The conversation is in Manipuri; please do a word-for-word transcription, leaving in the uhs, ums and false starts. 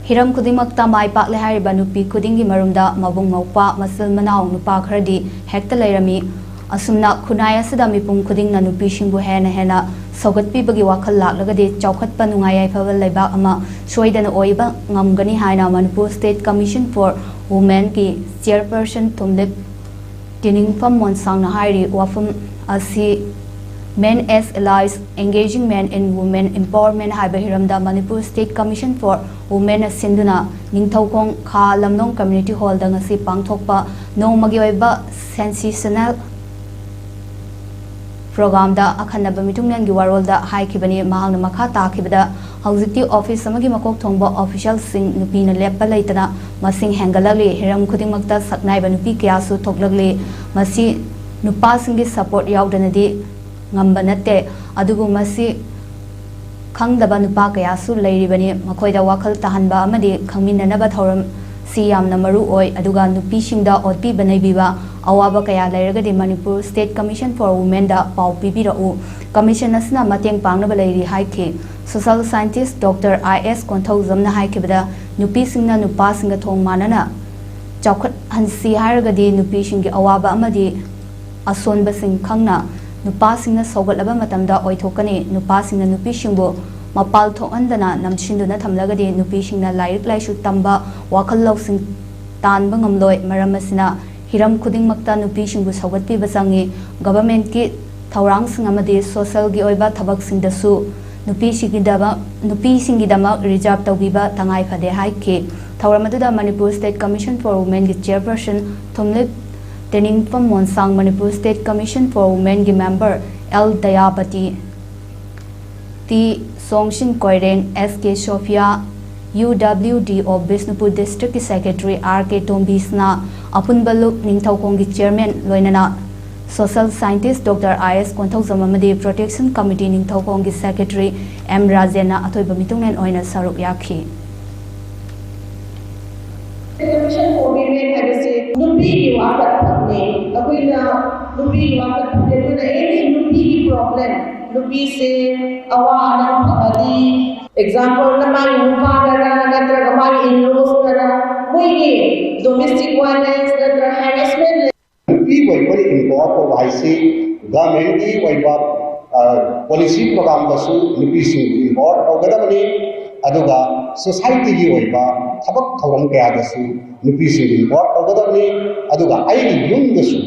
ꯍꯤꯔꯝ ꯈꯨꯗꯤꯡꯃꯛꯇ ꯃꯥꯏ ꯄꯥꯛꯂꯦ ꯍꯥꯏꯔꯤꯕ ꯅꯨꯄꯤ ꯈꯨꯗꯤꯡꯒꯤ ꯃꯔꯨꯝꯗ ꯃꯕꯨꯡ ꯃꯧꯄ꯭ꯋꯥ ꯃꯆꯤꯜ ꯃꯅꯥꯎ ꯅꯨꯄꯥ ꯈꯔꯗꯤ ꯍꯦꯛꯇ ꯂꯩꯔꯝꯃꯤ꯫ ꯑꯁꯨꯝꯅ ꯈꯨꯟꯅꯥꯏ ꯑꯁꯤꯗ ꯃꯤꯄꯨꯝ ꯈꯨꯗꯤꯡꯅ ꯅꯨꯄꯤꯁꯤꯡꯕꯨ ꯍꯦꯟꯅ ꯍꯦꯟꯅ ꯁꯧꯒꯠꯄꯤꯕꯒꯤ ꯋꯥꯈꯜ ꯂꯥꯛꯂꯒꯗꯤ ꯆꯥꯎꯈꯠꯄ ꯅꯨꯡꯉꯥꯏ ꯌꯥꯏꯐꯕ ꯂꯩꯕꯥꯛ ꯑꯃ ꯁꯣꯏꯗꯅ ꯑꯣꯏꯕ ꯉꯝꯒꯅꯤ ꯍꯥꯏꯅ Manipur State Commission for Womenꯒꯤ Chairperson ꯊꯨꯝꯂꯤꯞ ꯇꯤꯅꯤꯡꯐꯝ ꯃꯣꯟꯁꯥꯡꯅ ꯍꯥꯏꯔꯤ꯫ ꯋꯥꯐꯝ ꯑꯁꯤ Men as Allies, Engaging Men in Women Empowerment ꯍꯥꯏꯕ ꯍꯤꯔꯝꯗ Manipur State Commission for Womenꯅ ꯁꯤꯟꯗꯨꯅ ꯅꯤꯡꯊꯧꯈꯣꯡ ꯈꯥ ꯂꯝꯂꯣꯡ Community Hallꯗ ꯉꯁꯤ ꯄꯥꯡꯊꯣꯛꯄ ꯅꯣꯡꯃꯒꯤ ꯑꯣꯏꯕ sensational programꯗ ꯑꯈꯟꯅꯕ ꯃꯤꯊꯨꯡꯂꯦꯟꯒꯤ ꯋꯥꯔꯣꯜꯗ ꯍꯥꯏꯈꯤꯕꯅꯤ꯫ ꯃꯍꯥꯛꯅ ꯃꯈꯥ ꯇꯥꯈꯤꯕꯗ, ꯍꯧꯖꯤꯛꯇꯤ office ꯑꯃꯒꯤ ꯃꯀꯣꯛ ꯊꯣꯡꯕ officialꯁꯤꯡ ꯅꯨꯄꯤꯅ ꯂꯦꯞꯄ ꯂꯩꯇꯅ ꯃꯁꯤꯡ ꯍꯦꯟꯒꯠꯂꯛꯂꯤ꯫ ꯍꯤꯔꯝ ꯈꯨꯗꯤꯡꯃꯛꯇ ꯁꯛꯅꯥꯏꯕ ꯅꯨꯄꯤ ꯀꯌꯥꯁꯨ ꯊꯣꯛꯂꯛꯂꯤ꯫ ꯃꯁꯤ ꯅꯨꯄꯥꯁꯤꯡꯒꯤ support ꯌꯥꯎꯗꯅꯗꯤ ꯉꯝꯕ ꯅꯠꯇꯦ꯫ ꯑꯗꯨꯕꯨ ꯃꯁꯤ ꯈꯪꯗꯕ ꯅꯨꯄꯥ ꯀꯌꯥꯁꯨ ꯂꯩꯔꯤꯕꯅꯤ꯫ ꯃꯈꯣꯏꯗ ꯋꯥꯈꯜ ꯇꯥꯍꯟꯕ ꯑꯃꯗꯤ ꯈꯪꯃꯤꯟꯅꯅꯕ ꯊꯧꯔꯝꯁꯤ ꯌꯥꯝꯅ ꯃꯔꯨ ꯑꯣꯏ꯫ ꯑꯗꯨꯒ ꯅꯨꯄꯤꯁꯤꯡꯗ ꯑꯣꯠꯄꯤꯕ ꯅꯩꯕꯤꯕ ꯑꯋꯥꯕ ꯀꯌꯥ ꯂꯩꯔꯒꯗꯤ Manipur State Commission for Womenꯗ ꯄꯥꯎ ꯄꯤꯕꯤꯔꯛꯎ꯫ Commission ꯑꯁꯤꯅ ꯃꯇꯦꯡ ꯄꯥꯡꯅꯕ ꯂꯩꯔꯤ ꯍꯥꯏꯈꯤ꯫ Social scientist Doctor I S ꯀꯣꯟꯊꯧꯖꯝꯅ ꯍꯥꯏꯈꯤꯕꯗ, ꯅꯨꯄꯤꯁꯤꯡꯅ ꯅꯨꯄꯥꯁꯤꯡꯒ ꯊꯣꯡ ꯃꯥꯟꯅꯅ ꯆꯥꯎꯈꯠꯍꯟꯁꯤ ꯍꯥꯏꯔꯒꯗꯤ ꯅꯨꯄꯤꯁꯤꯡꯒꯤ ꯑꯋꯥꯕ ꯑꯃꯗꯤ ꯑꯁꯣꯟꯕꯁꯤꯡ ꯈꯪꯅ ꯅꯨꯄꯥꯁꯤꯡꯅ ꯁꯧꯒꯠꯂꯕ ꯃꯇꯝꯗ ꯑꯣꯏꯊꯣꯛꯀꯅꯤ꯫ ꯅꯨꯄꯥꯁꯤꯡꯅ ꯅꯨꯄꯤꯁꯤꯡꯕꯨ ꯃꯄꯥꯜ ꯊꯣꯛꯍꯟꯗꯅ ꯅꯝꯁꯤꯟꯗꯨꯅ ꯊꯝꯂꯒꯗꯤ ꯅꯨꯄꯤꯁꯤꯡꯅ ꯂꯥꯏꯔꯤꯛ ꯂꯥꯏꯁꯨ ꯇꯝꯕ, ꯋꯥꯈꯜ ꯂꯧꯁꯤꯡ ꯇꯥꯟꯕ ꯉꯝꯂꯣꯏ꯫ ꯃꯔꯝ ꯑꯁꯤꯅ ꯍꯤꯔꯝ ꯈꯨꯗꯤꯡꯃꯛꯇ ꯅꯨꯄꯤꯁꯤꯡꯕꯨ ꯁꯧꯒꯠꯄꯤꯕ ꯆꯪꯏ꯫ Governmentꯀꯤ ꯊꯧꯔꯥꯡꯁꯤꯡ ꯑꯃꯗꯤ socialꯒꯤ ꯑꯣꯏꯕ ꯊꯕꯛꯁꯤꯡꯗꯁꯨ ꯅꯨꯄꯤꯁꯤꯡꯒꯤꯗꯃꯛ, ꯅꯨꯄꯤꯁꯤꯡꯒꯤꯗꯃꯛ reserve ꯇꯧꯕꯤꯕ ꯇꯉꯥꯏ ꯐꯗꯦ ꯍꯥꯏꯈꯤ꯫ ꯊꯧꯔꯝ ꯑꯗꯨꯗ Manipur State Commission for Womenꯒꯤ Chairperson Thumlip Tenningpham Monsang, Manipur State Commission for Womenꯒꯤ member L Dayapati, T Songsin Koireng, S K Sofia, U W D O Bishnupur districtꯀꯤ secretary R K ꯇꯣꯝꯕꯤꯁꯅ, ꯑꯄꯨꯟꯕ ꯂꯨꯞ ꯅꯤꯡꯊꯧꯈꯣꯡꯒꯤ chairman ꯂꯣꯏꯅꯅ social scientist Doctor I S Konthoujam ꯑꯃꯗꯤ Protection Committee ꯅꯤꯡꯊꯧꯈꯣꯡꯒꯤ secretary M ꯔꯥꯖꯦꯟꯅ ꯑꯊꯣꯏꯕ ꯃꯤꯊꯨꯡꯂꯦꯟ ꯑꯣꯏꯅ ꯁꯔꯨꯛ ꯌꯥꯈꯤ꯫ Commission for Women ꯍꯥꯏꯕꯁꯤ ꯅꯨꯄꯤꯒꯤ ꯋꯥꯀꯠꯐꯝꯅꯤ꯫ ꯑꯩꯈꯣꯏꯅ ꯅꯨꯄꯤꯒꯤ ꯋꯥꯀꯠꯐꯝꯅꯤ꯫ ꯑꯗꯨꯅ any ꯅꯨꯄꯤꯒꯤ problem, ꯅꯨꯄꯤꯁꯦ ꯑꯋꯥ ꯑꯅꯥ ꯐꯪꯉꯗꯤ, example, ꯅꯃꯥꯒꯤ ꯅꯨꯄꯥꯗꯔ ꯅꯠꯇ꯭ꯔꯒ ꯏꯟ ꯂꯣꯁꯇꯅ ꯃꯣꯏꯒꯤ ꯗꯣꯃꯦꯁꯇꯤꯛ ꯚꯥꯏꯂꯦꯟꯁ ꯅꯠꯇ꯭ꯔꯒ ꯍꯦꯔꯦꯁꯃꯦꯟ ꯅꯨꯄꯤꯕꯨ ꯑꯩꯈꯣꯏꯅ ꯏꯟꯚꯣꯜꯕ ꯇꯧꯕ ꯍꯥꯏꯁꯤ ꯒꯚꯔꯟꯃꯦꯟꯒꯤ ꯑꯣꯏꯕ ꯄꯣꯂꯤꯁꯤ ꯄ꯭ꯔꯣꯒꯥꯝꯗꯁꯨ ꯅꯨꯄꯤꯁꯤꯡꯕꯨ ꯏꯟꯚꯣꯜꯕ ꯇꯧꯒꯗꯕꯅꯤ꯫ ꯑꯗꯨꯒ ꯁꯣꯁꯥꯏꯇꯤꯒꯤ ꯑꯣꯏꯕ ꯊꯕꯛ ꯊꯧꯔꯝ ꯀꯌꯥꯗꯁꯨ ꯅꯨꯄꯤꯁꯤꯡꯕꯨ ꯏꯟꯚꯣꯜꯕ ꯇꯧꯒꯗꯕꯅꯤ꯫ ꯑꯗꯨꯒ ꯑꯩꯒꯤ ꯌꯨꯝꯗꯁꯨ